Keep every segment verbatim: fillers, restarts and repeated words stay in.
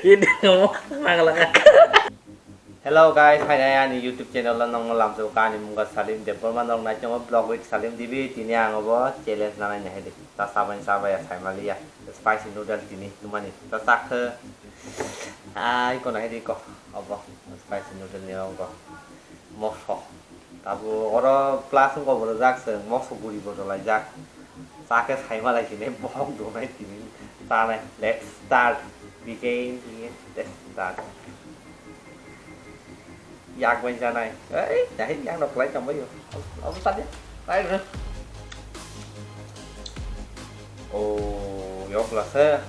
Hello guys, hai nai ani YouTube channel o nongno lamjao kha ani mungkha Salim Debbarma, norok naitongo vlog with Salim T V. Tini ang obo challenge nanai nahidi. Ta sabai sabai ya saimaliya. Spicy noodle tini tumani. Ta sakhe. Ai kono hidi ko. Obo spicy noodle ni obo. Moso. Abo oro plus wngkha bo rwjak chwng, moso guri bo rwlaijak. Chakhe saima lai sini bohok donai tini chanai. Let's start. Begin, begin. Let's start. Yak bai chanai. Ei, dahil yang no klai tongbaio. Abo sadi. Ai, oh, yok lase.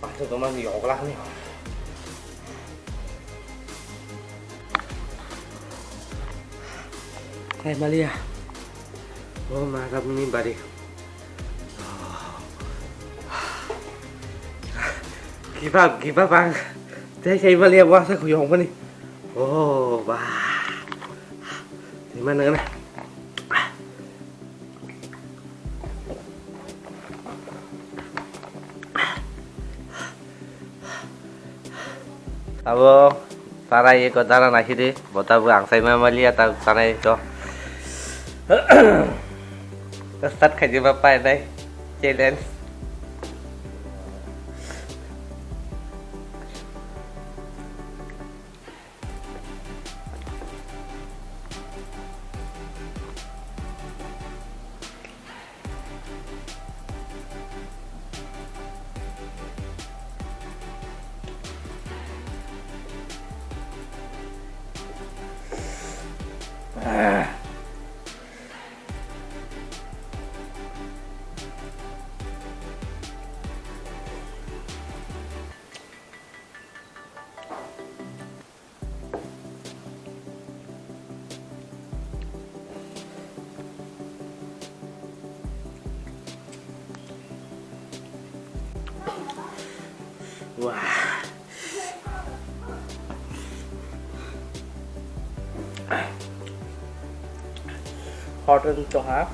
Paithak tongmani yokla hwnwi. Hai maliya. O ma rabuni bari. Give up, give up ang. Tei sai maliya wasa khuyong mani. Oh, ba. Tei mana na. Abo tanai eko dara naisidi, bo tabuk ang sai ma maliya, tabuk tanai eko. Start khaidi ba painai challenge. Wah. Hotel tongha.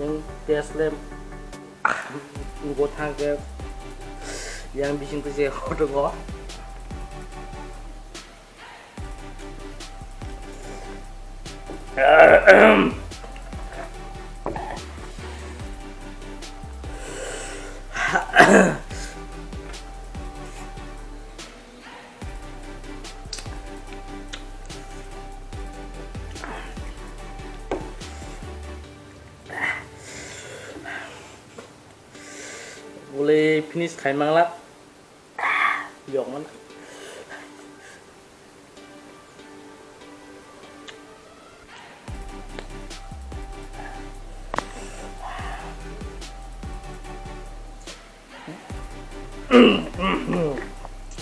Yang taste le Bo thang khe yang bising khe se hotongo. Bole finish khai manglak. Yok man.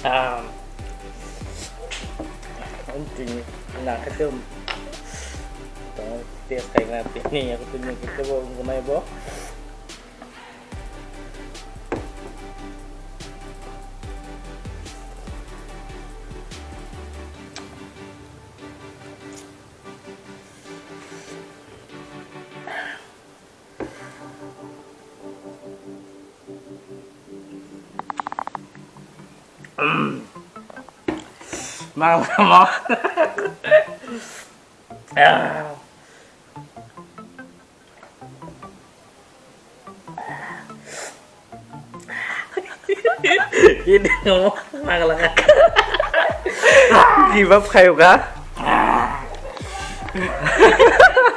Ah. Anting na ka tum. Tong test kai na pini aku tum ni kita bo ngunai bo. Mang lama. Ini ngomong mang lama. Give up kayo ka?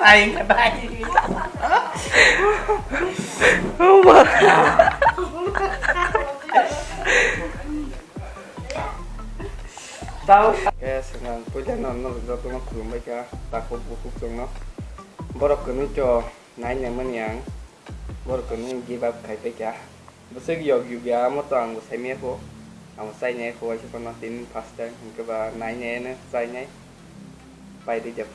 Aing kadai. Tau. Yes, nang puja no no joto no khulumbai kha, takhuk bukhuk chwng no. Borok kwnwi cho nai nai mani ang. Borok kwnwi give up khai pai kha. Bwswk yok yugya amo to ang bo saimaya kho. Ang bo chainai kho waisa phano tini first time hinkhe ba nai nai no chainai. Pai rwjak,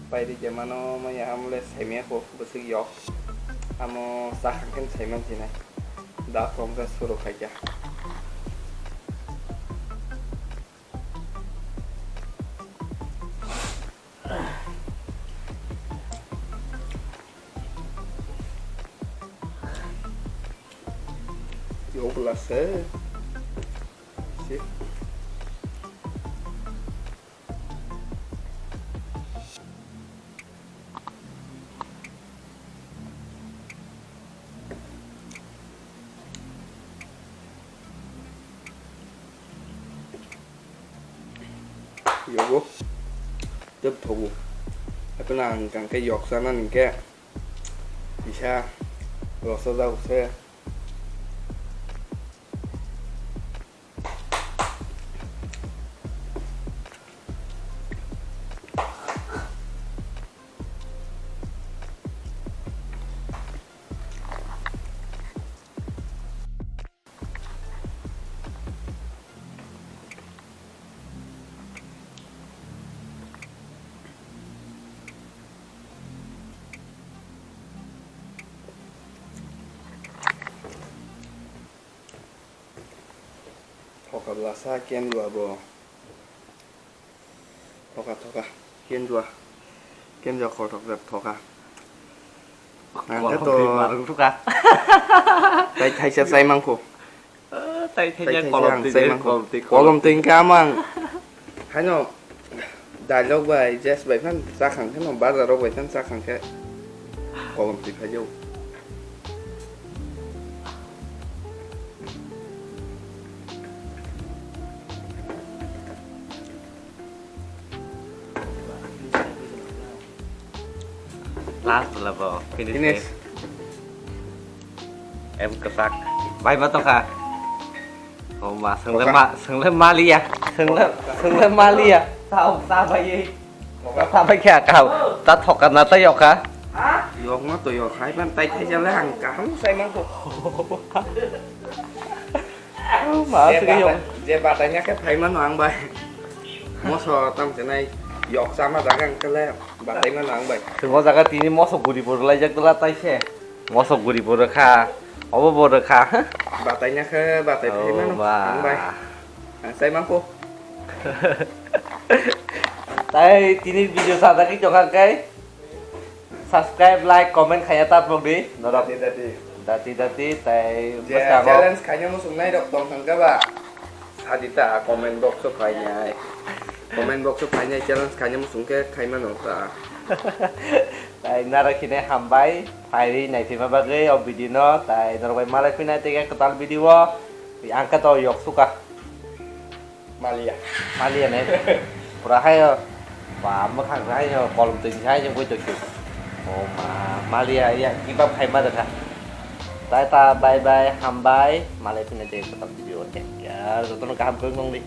pai rwjak mano maya amle saimaya kho bwswk yok. Amo chakhang khe saiman sinai. Da kong khe suru khaikya. Yo, bwlasa. Si. Yogo. Tep thogo. Haikhe ang hwnkha khe yok sanani hwnkhe kisa rosa jagose. Thoka bwlasa kendua bo. Thoka, thoka. Kendua. Kendua kothok jak thoka. Ang khe to. Kolom twi marwk suka. Tai thaisa chai mangkho. Tai Tai thaisa thaisa kolom ang twi chai de, mangkho. Kolom twi, kolom twi. Kolom twi hwnkhe amang. Haino dialog bai, jest bai phan chakhang khe no, bazar rok bai phan chakhang khe. Kolom twi phai jao. Last bwla bo finish. Finish. Em kwchak. Bai ma tongkha. Oh ma, swngle ma, swngle maliya. Swngle, swngle maliya. Sao, sa bai. Sa, sa bai kha ka. Ta thoka na ta yoka. Yok ma to yok. Hai ban tai thai jale ang kaham sai mangkho. Ma, je sigi bata-, yok. Je bataina khe phai mano ang bai. Moso tam chenai yok sama jaga ang kele batai mano ang bai. Tungma jaga tini moso guri bor lai jak dala tai se. Moso guri bor kha. Obo bor kha. Bataina khe batai phai mano ang bai. Ang sai mangkho. Tai tini video sa dagi jokha kai. Subscribe, like, comment khaiya ta phok di norok. Dati, dati. Dati, dati, tai je bwskango challenge khaina muchung nai rok tong thang khe ba. Sadi ta comment box o phainai. Comment box o phainai challenge khaina muchung khe khai mano ta. Tai narok hine hambai, phaiwi naiphaima bagwi o video no, tai norok bai malai phina tei kwtal video o, ang khe to yok suka. Malia. Malia ne. Pura hai o. Ba, mwkhang hai o, kolom twi hai jeng boi tokyo. O ma, malia ya, give up khai ma dakha. Tai ta, bye bye, hambai, malai phina tei kwtal video o, take care, jotono kaham kwrwng tong di.